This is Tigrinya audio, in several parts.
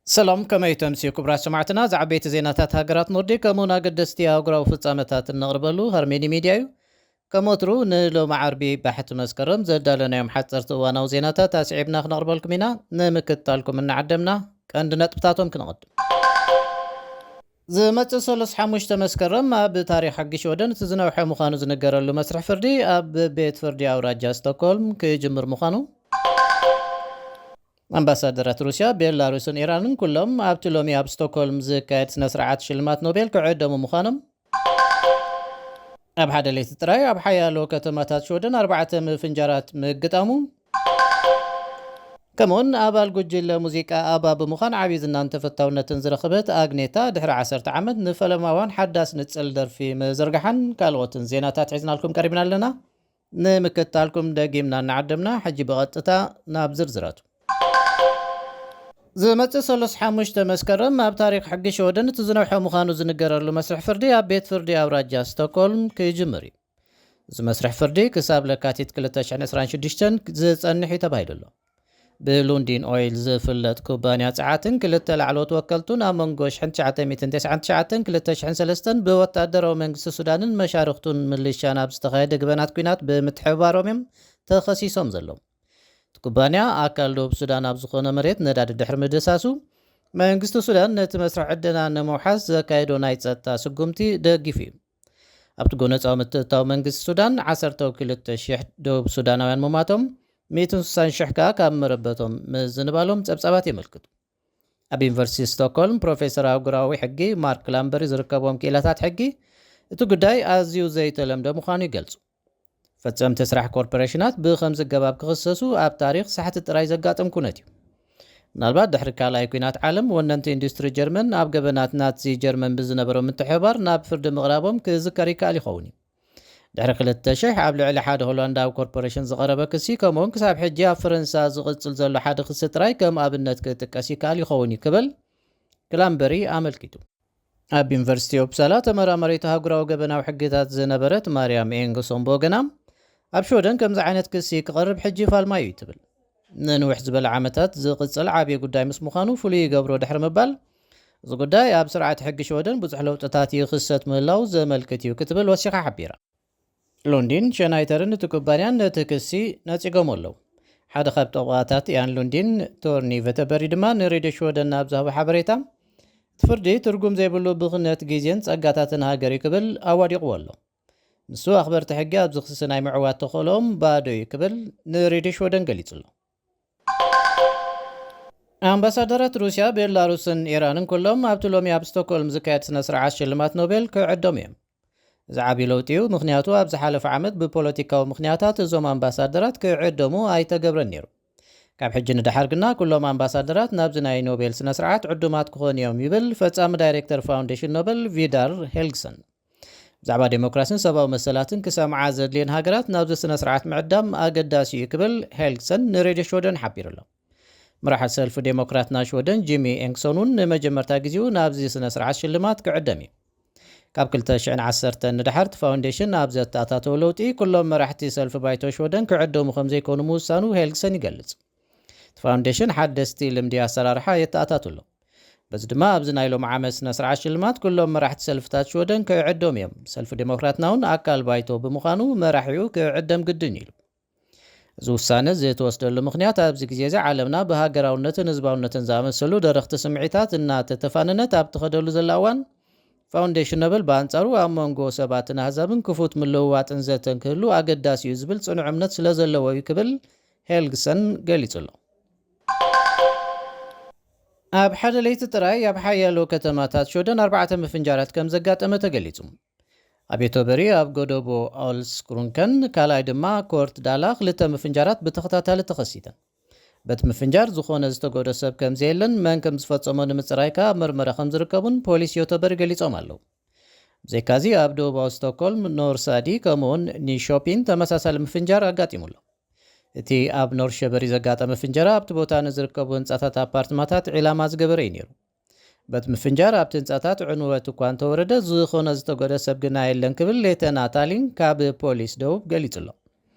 ሰላም፣ ከመይ ተምስዩ ክቡራት ሰማዕትና? ዝዓበይቲ ዜናታት ሃገራት ኖርዲክ ከምኡውን ኣገደስቲ ኣህጉራዊ ፍጻመታት እነቕርበሉ ሃርሜኒ ሚድያ እዩ። ከም ወትሩ ንሎሚ ዓርቢ ባሕቲ መስከረም ዘዳለናዮም ሓጸርቲ እዋናዊ ዜናታት ኣስዒብና ክነቕርበልኩም ኢና። ንምክትታልኩም እናዓደምና ቀንዲ ነጥብታቶም ክነቐድም። ዝመጽእ ሰሉስ ሓሙሽተ መስከረም ኣብ ታሪኽ ሕጊ ሽወደን እቲ ዝነውሐ ምዃኑ ዝንገረሉ መስርሕ ፍርዲ ኣብ ቤት ፍርዲ ኣውራጃ ስቶክሆልም ክጅምር ምዃኑ ኣምባሳደራት ሩስያ፣ ቤላሩስን ኢራንን ኩሎም ኣብቲ ሎሚ ኣብ ስቶክሆልም ዝካየድ ስነ ስርዓት ሽልማት ኖቤል ክዕደሙ ምዃኖም፣ ኣብ ሓደ ለይቲ ጥራይ ኣብ ሓያሎ ከተማታት ሽወደን ኣርባዕተ ምፍንጃራት ምግጣሙ፣ ከምኡውን ኣባል ጉጅለ ሙዚቃ ኣባ ብምዃን ዓብዪ ዝናን ተፈታውነትን ዝረኸበት ኣግኔታ ድሕሪ ዓሰርተ ዓመት ንፈለማዋን ሓዳስ ንጽል ደርፊ ምዝርግሓን ካልኦትን ዜናታት ሒዝናልኩም ቀሪብና ኣለና። ንምክትታልኩም ደጊምና እናዓደምና፣ ሕጂ ብቐጥታ ናብ ዝርዝራቱ። ዝመጽእ ሰሉስ ሓሙሽተ መስከረም ኣብ ታሪኽ ሕጊ ሽወደን እቲ ዝነውሐ ምዃኑ ዝንገረሉ መስርሕ ፍርዲ ኣብ ቤት ፍርዲ ኣውራጃ ስቶክሆልም ክጅምር እዩ። እዚ መስርሕ ፍርዲ ክሳብ ለካቲት ክልተ ሽሕን ዕስራን ሽዱሽተን ዝጸንሕ እዩ ተባሂሉ ኣሎ። ብሉንዲን ኦይል ዝፍለጥ ኩባንያ ጸዓትን ክልተ ላዕለዎት ወከልቱን ኣብ መንጎ ሽሕን ትሽዓተ ሚእትን ተስዓን ትሽዓተን ክልተ ሽሕን ሰለስተን ብወታደራዊ መንግስቲ ሱዳንን መሻርኽቱን ምልሻን ኣብ ዝተኻየደ ግበናት ኲናት ብምትሕብባሮም እዮም ተኸሲሶም ዘለዉ። እቲ ኩባንያ ኣካል ደቡብ ሱዳን ኣብ ዝኾነ መሬት ነዳዲ ድሕሪ ምድሳሱ፣ መንግስቲ ሱዳን ነቲ መስርሕ ዕደና ንምውሓስ ዘካየዶ ናይ ጸጥታ ስጉምቲ ደጊፉ እዩ። ኣብቲ ጎነጻዊ ምትእትታው መንግስቲ ሱዳን ዓሰርተ ክልተ ሽሕ ደቡብ ሱዳናውያን ምሟቶም፣ ሚእትን ስሳን ሽሕ ከኣ ካብ መረበቶም ምዝንባሎም ጸብጻባት የመልክቱ። ኣብ ዩኒቨርሲቲ ስቶክሆልም ፕሮፌሰር ኣህጉራዊ ሕጊ ማርክ ላምበሪ ዝርከቦም ክኢላታት ሕጊ፣ እቲ ጉዳይ ኣዝዩ ዘይተለምደ ምዃኑ ይገልጹ። ፈጸምቲ ስራሕ ኮርፖሬሽናት ብኸምዚ ኣገባብ ክኽሰሱ ኣብ ታሪኽ ሳሕቲ ጥራይ ዘጋጥም ኩነት እዩ። ምናልባት ድሕሪ ካልኣይ ኲናት ዓለም፣ ወነንቲ ኢንዱስትሪ ጀርመን ኣብ ገበናት ናዚ ጀርመን ብዝነበሮም ምትሕብባር ናብ ፍርዲ ምቕራቦም ክዝከር ይከኣል ይኸውን እዩ። ድሕሪ ክልተ ሽሕ ኣብ ልዕሊ ሓደ ሆላንዳዊ ኮርፖሬሽን ዝቐረበ ክሲ፣ ከምኡውን ክሳብ ሕጂ ኣብ ፈረንሳ ዝቕጽል ዘሎ ሓደ ክሲ ጥራይ ከም ኣብነት ክጥቀስ ይከኣል ይኸውን እዩ ክብል ክላምበሪ ኣመልኪቱ። ኣብ ዩኒቨርሲቲ ኡፕሳላ ተመራማሪት ኣህጉራዊ ገበናዊ ሕግታት ዝነበረት ማርያም ኤንግሶም ብወገና፣ ኣብ ሽወደን ከምዚ ዓይነት ክሲ ክቐርብ ሕጂ ፋልማይ እዩ ትብል። ንንውሕ ዝበለ ዓመታት ዝቕጽል ዓብዪ ጉዳይ ምስ ምዃኑ ፍሉይ ይገብሮ ድሕሪ ምባል፣ እዚ ጉዳይ ኣብ ስርዓት ሕጊ ሽወደን ብዙሕ ለውጥታት ይኽሰት ምህላው ዘመልክት እዩ ክትብል ወሲኻ ሓቢራ። ሉንዲን ሸናይተርን እቲ ኩባንያን ነቲ ክሲ ነጺጎሞ ኣለዉ። ሓደ ካብ ጠበቓታት ኢያን ሉንዲን፣ ቶርኒ ቨተበሪ ድማ ንሬድዮ ሽወደን ኣብ ዝሃቦ ሓበሬታ፣ እቲ ፍርዲ ትርጉም ዘይብሉ ብኽነት ግዜን ጸጋታትን ሃገር እዩ ክብል ኣዋዲቕዎ ኣሎ። ንሱ ኣኽበርቲ ሕጊ ኣብዚ ክሲ ናይ ምዕዋት ተኽእሎኦም ባዶ እዩ ክብል ንሬድዮ ሽወደን ገሊጹ ኣሎ። ኣምባሳደራት ሩስያ፣ ቤላሩስን ኢራንን ኩሎም ኣብቲ ሎሚ ኣብ ስቶክሆልም ዝካየድ ስነ ስርዓት ሽልማት ኖቤል ክዕደሙ እዮም። እዚ ዓብዪ ለውጢ እዩ፣ ምኽንያቱ ኣብ ዝሓለፈ ዓመት ብፖለቲካዊ ምኽንያታት እዞም ኣምባሳደራት ክዕደሙ ኣይተገብረን ነይሩ። ካብ ሕጂ ንደሓር ግና ኩሎም ኣምባሳደራት ናብዚ ናይ ኖቤል ስነ ስርዓት ዕዱማት ክኾኑ እዮም ይብል ፈጻሚ ዳይሬክተር ፋውንዴሽን ኖቤል ቪዳር ሄልግሰን። ብዛዕባ ዴሞክራስን ሰብኣዊ መሰላትን ክሰምዓ ዘድልየን ሃገራት ናብዚ ስነ ስርዓት ምዕዳም ኣገዳሲ እዩ ክብል ሄልግሰን ንሬድዮ ሽወደን ሓቢሩ ኣሎ። መራሒ ሰልፊ ዴሞክራትና ሽወደን ጂሚ ኤንግሶን እውን ንመጀመርታ ግዜኡ ናብዚ ስነ ስርዓት ሽልማት ክዕደም እዩ። ካብ ክልተ ሽሕን ዓሰርተን ንደሓር እቲ ፋውንዴሽን ኣብ ዘተኣታተዎ ለውጢ ኩሎም መራሕቲ ሰልፊ ባይቶ ሽወደን ክዕደሙ ከም ዘይኮኑ ምውሳኑ ሄልግሰን ይገልጽ። እቲ ፋውንዴሽን ሓደስቲ ልምዲ ኣሰራርሓ የተኣታቱ ኣሎ። በዚ ድማ ኣብዚ ናይ ሎሚ ዓመት ስነ ስርዓት ሽልማት ኩሎም መራሕቲ ሰልፍታት ሽወደን ክዕደሙ እዮም። ሰልፊ ዴሞክራትና እውን ኣካል ባይቶ ብምዃኑ መራሒኡ ክዕደም ግድን ኢሉ። እዚ ውሳነ ዝተወስደሉ ምኽንያት ኣብዚ ግዜ እዚ ዓለምና ብሃገራውነትን ህዝባውነትን ዝኣመሰሉ ደረኽቲ ስምዒታት እናተተፋነነት ኣብ ትኸደሉ ዘላ እዋን፣ ፋውንዴሽን ኖበል ብኣንጻሩ ኣብ መንጎ ሰባትን ኣህዛብን ክፉት ምልውዋጥን ዘተን ክህሉ ኣገዳሲ እዩ ዝብል ጽኑዕ እምነት ስለ ዘለዎ እዩ ክብል ሄልግሰን ገሊጹ ኣሎ። ኣብ ሓደ ለይቲ ጥራይ ኣብ ሓያሎ ከተማታት ሽወደን ኣርባዕተ ምፍንጃራት ከም ዘጋጠመ ተገሊጹ። ኣብ ዮቶበሪ ኣብ ጎደቦ ኦልስክሩንከን ካልኣይ ድማ ኮርት ዳላ ክልተ ምፍንጃራት ብተኸታታሊ ተኸሲተን። በቲ ምፍንጃር ዝኾነ ዝተጎደ ሰብ ከም ዘየለን መን ከም ዝፈጸሞ ንምጽራይ ከኣ ኣብ መርመራ ከም ዝርከቡን ፖሊስ ዮቶበሪ ገሊጾም ኣለዉ። ብዘይካዚ ኣብ ደቡባዊ ስቶክሆልም ኖርሳዲ ከምኡውን ኒሾፒን ተመሳሳሊ ምፍንጃር ኣጋጢሙ ኣሎ። እቲ ኣብ ኖርሸበሪ ዘጋጠመ ፍንጀራ ኣብቲ ቦታ ንዝርከቡ ህንጻታት ኣፓርትማታት ዒላማ ዝገበረ እዩ ነይሩ። በቲ ምፍንጃር ኣብቲ ህንጻታት ዕንወት እኳ እንተወረደ ዝኾነ ዝተጎደ ሰብ ግና የለን ክብል ሌተና ታሊን ካብ ፖሊስ ደቡብ ገሊጹ ኣሎ።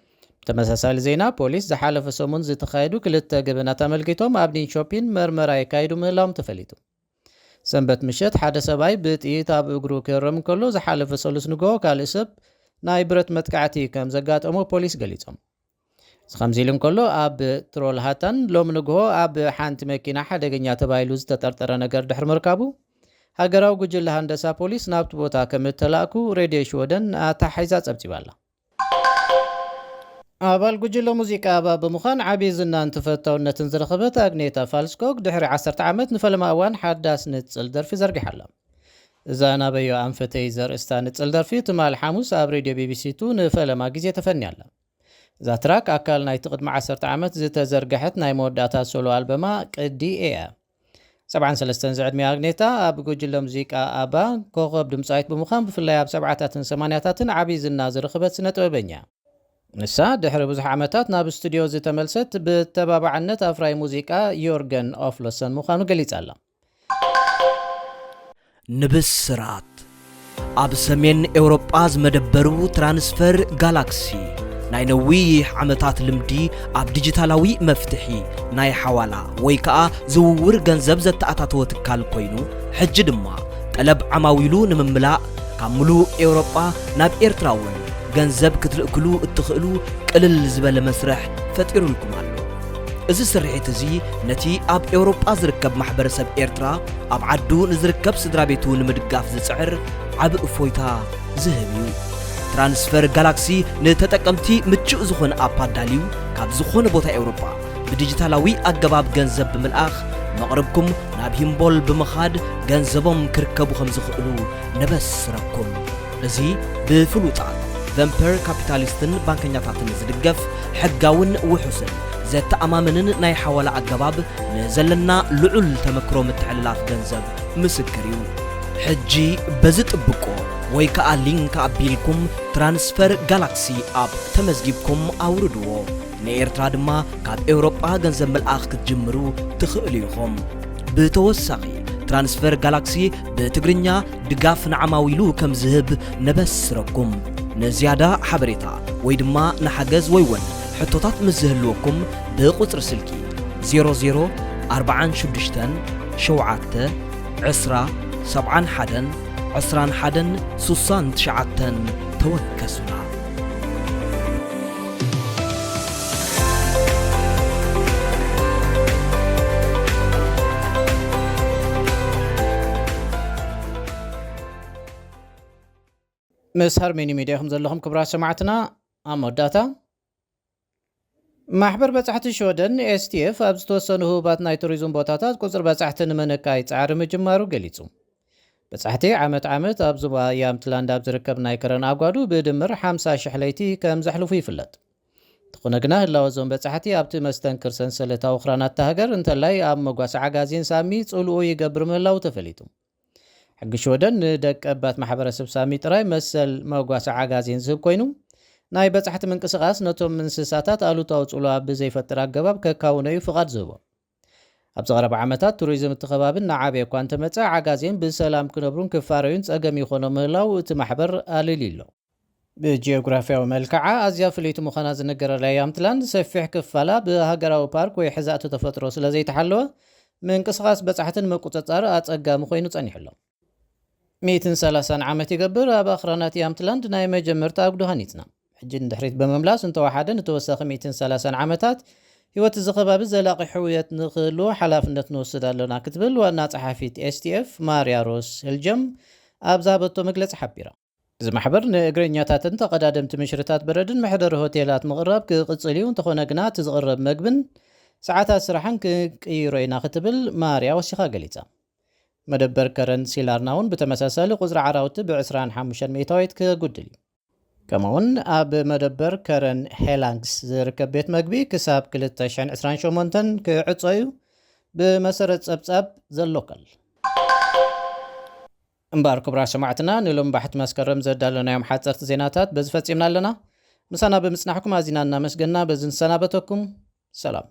ተመሳሳሊ ዜና፣ ፖሊስ ዝሓለፈ ሰሙን ዝተኻየዱ ክልተ ገበናት ኣመልኪቶም ኣብ ሊንሾፒን መርመራ የካይዱ ምህላዎም ተፈሊጡ። ሰንበት ምሸት ሓደ ሰብኣይ ብጥይት ኣብ እግሩ ክህረም እንከሎ፣ ዝሓለፈ ሰሉስ ንግሆ ካልእ ሰብ ናይ ብረት መጥቃዕቲ ከም ዘጋጠሞ ፖሊስ ገሊጾም። እዚ ከምዚ ኢሉ እንከሎ፣ ኣብ ትሮልሃታን ሎሚ ንግሆ ኣብ ሓንቲ መኪና ሓደገኛ ተባሂሉ ዝተጠርጠረ ነገር ድሕሪ ምርካቡ፣ ሃገራዊ ጉጅለ ሃንደሳ ፖሊስ ናብቲ ቦታ ከም እተላእኩ ሬድዮ ሽወደን ኣተሓሒዛ ጸብጺባ ኣላ። ኣባል ጉጅለ ሙዚቃ ኣባ ብምዃን ዓብዪ ዝናን ተፈታውነትን ዝረኸበት ኣግኔታ ፋልስኮግ ድሕሪ ዓሰርተ ዓመት ንፈለማ እዋን ሓዳስ ንጽል ደርፊ ዘርጊሓ ኣላ። እዛ ናበዮ ኣንፈተይ ዘርእስታ ንጽል ደርፊ ትማል ሓሙስ ኣብ ሬድዮ ቢቢሲ ቱ ንፈለማ ግዜ ተፈንያ ኣላ። እዛ ትራክ ኣካል ናይቲ ቅድሚ ዓሰርተ ዓመት ዝተዘርግሐት ናይ መወዳእታ ሶሎ ኣልበማ ቅዲ እያ። ሰብዓን ሰለስተን ዝዕድሚኣ ኣግኔታ ኣብ ጉጅለ ሙዚቃ ኣባ ኮኸብ ድምጻዊት ብምዃን ብፍላይ ኣብ ሰብዓታትን ሰማንያታትን ዓብዪ ዝና ዝረኸበት ስነ ጥበበኛ። ንሳ ድሕሪ ብዙሕ ዓመታት ናብ ስቱድዮ ዝተመልሰት ብተባባዕነት ኣፍራይ ሙዚቃ ዮርገን ኦፍሎሰን ምዃኑ ገሊጻ ኣላ። ንብስራት። ኣብ ሰሜን ኤውሮጳ ዝመደበሩ ትራንስፈር ጋላክሲ ናይ ነዊሕ ዓመታት ልምዲ ኣብ ዲጂታላዊ መፍትሒ ናይ ሓዋላ ወይ ከኣ ዝውውር ገንዘብ ዘተኣታተወ ትካል ኮይኑ፣ ሕጂ ድማ ጠለብ ዓማዊሉ ንምምላእ ካብ ምሉእ ኤውሮጳ ናብ ኤርትራ እውን ገንዘብ ክትልእክሉ እትኽእሉ ቅልል ዝበለ መስርሕ ፈጢሩልኩም ኣሎ። እዚ ስርሒት እዚ ነቲ ኣብ ኤውሮጳ ዝርከብ ማሕበረሰብ ኤርትራ ኣብ ዓዱ ንዝርከብ ስድራ ቤቱ ንምድጋፍ ዝጽዕር ዓቢ እፎይታ ዝህብ እዩ። ትራንስፈር ጋላክሲ ንተጠቀምቲ ምቹእ ዝኾነ ኣፕ ኣዳልዩ፣ ካብ ዝኾነ ቦታ ኤውሮጳ ብዲጂታላዊ ኣገባብ ገንዘብ ብምልኣኽ፣ መቕርብኩም ናብ ሂምቦል ብምኻድ ገንዘቦም ክርከቡ ከም ዝኽእሉ ነበስረኩም። እዚ ብፍሉጣት ቨምፐር ካፒታሊስትን ባንከኛታትን ዝድገፍ ሕጋውን ውሑስን ዘተኣማምንን ናይ ሓዋላ ኣገባብ ንዘለና ልዑል ተመክሮ ምትሕልላፍ ገንዘብ ምስክር እዩ። ሕጂ በዚ ጥብቆ ወይ ከኣ ሊንክ ኣቢልኩም ትራንስፈር ጋላክሲ ኣፕ ተመዝጊብኩም ኣውርድዎ። ንኤርትራ ድማ ካብ ኤውሮጳ ገንዘብ ምልኣኽ ክትጅምሩ ትኽእሉ ኢኹም። ብተወሳኺ፣ ትራንስፈር ጋላክሲ ብትግርኛ ድጋፍ ንዓማዊሉ ከም ዝህብ ነበስረኩም። ንዝያዳ ሓበሬታ ወይ ድማ ንሓገዝ ወይ እውን ሕቶታት ምስ ዝህልወኩም፣ ብቁጽሪ ስልኪ ዜሮ ዜሮ ኣርባዓን ሽዱሽተን ሸውዓተ ዕስራ ሰብዓን ሓደን ዕስራን ሓደን ሱሳን ትሽዓተን ተወከሱና። ምስ ሃርሜኒ ሚድያ ኢኹም ዘለኹም ክቡራት ሰማዕትና። ኣብ መወዳእታ፣ ማሕበር በጻሕቲ ሽወደን፣ ኤስቲኤፍ፣ ኣብ ዝተወሰኑ ህቡባት ናይ ቱሪዝም ቦታታት ቁጽሪ በጻሕቲ ንምንካይ ጻዕሪ ምጅማሩ ገሊጹ። በጻሕቲ ዓመት ዓመት ኣብ ዞባ ያምትላንድ ኣብ ዝርከብ ናይ ከረን ኣጓዱ ብድምር ሓምሳ ሽሕ ለይቲ ከም ዘሕልፉ ይፍለጥ። እንተኾነ ግና ህላወ እዞም በጻሕቲ ኣብቲ መስተንክር ሰንሰለታዊ ክራናት እታ ሃገር፣ እንተላይ ኣብ መጓሰ ዓጋዜን ሳሚ ጽልኡ ይገብር ምህላዉ ተፈሊጡ። ሕጊ ሽወደን ንደቀባት ማሕበረሰብ ሳሚ ጥራይ መሰል መጓሰ ዓጋዜን ዝህብ ኮይኑ፣ ናይ በጻሕቲ ምንቅስቓስ ነቶም እንስሳታት ኣሉታዊ ጽልዋ ብዘይፈጥር ኣገባብ ከካውኖ እዩ ፍቓድ ዝህቦ። ኣብዚ ቀረባ ዓመታት ቱሪዝም እቲ ከባቢ እናዓበየ እኳ እንተመጸ፣ ዓጋዜን ብሰላም ክነብሩን ክፋረዩን ጸገም ይኾኖ ምህላው እቲ ማሕበር ኣልልዩ ኣሎ። ብጂኦግራፊያዊ መልክዓ ኣዝያ ፍልይቲ ምዃና ዝንገረላ ያምትላንድ፣ ሰፊሕ ክፋላ ብሃገራዊ ፓርክ ወይ ሕዛእቲ ተፈጥሮ ስለ ዘይተሓለወ፣ ምንቅስቓስ በጻሕትን ምቁጽጻር ኣጸጋሚ ኮይኑ ጸኒሑ ኣሎ። ሚእትን ሰላሳን ዓመት ይገብር፣ ኣብ ኣኽራናት ያምትላንድ ናይ መጀመርታ ኣጉዶ ሃኒጽና። ሕጂ ንድሕሪት ብምምላስ እንተወሓደ ንተወሳኺ ሚእትን ሰላሳን ዓመታት ህይወት እዚ ከባቢ ዘላቒ ሕውየት ንኽህልዎ ሓላፍነት ንወስድ ኣሎና ክትብል ዋና ጸሓፊት ኤስቲኤፍ ማርያ ሮስ ህልጀም ኣብ ዝሃበቶ መግለጺ ሓቢራ። እዚ ማሕበር ንእግረኛታትን ተቐዳደምቲ ምሽርታት በረድን መሕደሪ ሆቴላት ምቕራብ ክቕጽል እዩ፣ እንተኾነ ግና እቲ ዝቕረብ መግብን ሰዓታት ስራሕን ክንቅይሮ ኢና ክትብል ማርያ ወሲኻ ገሊጻ። መደበር ከረን ሲላርና እውን ብተመሳሳሊ ቁጽሪ ዓራውቲ ብ ዕስራን ሓሙሽተን ሚእታዊት ክጉድል እዩ። ከምኡውን ኣብ መደበር ከረን ሄላንግስ ዝርከብ ቤት መግቢ ክሳብ ክልተ ሽሕን ዕስራን ሸሞንተን ክዕጾ እዩ፣ ብመሰረት ጸብጻብ ዘሎ ከል። እምበኣር ክቡራት ሰማዕትና፣ ንሎሚ ባሕቲ መስከረም ዘዳለናዮም ሓጸርቲ ዜናታት በዚ ፈጺምና ኣለና። ምሳና ብምጽናሕኩም ኣዚና እናመስገና በዚ ንሰናበተኩም። ሰላም።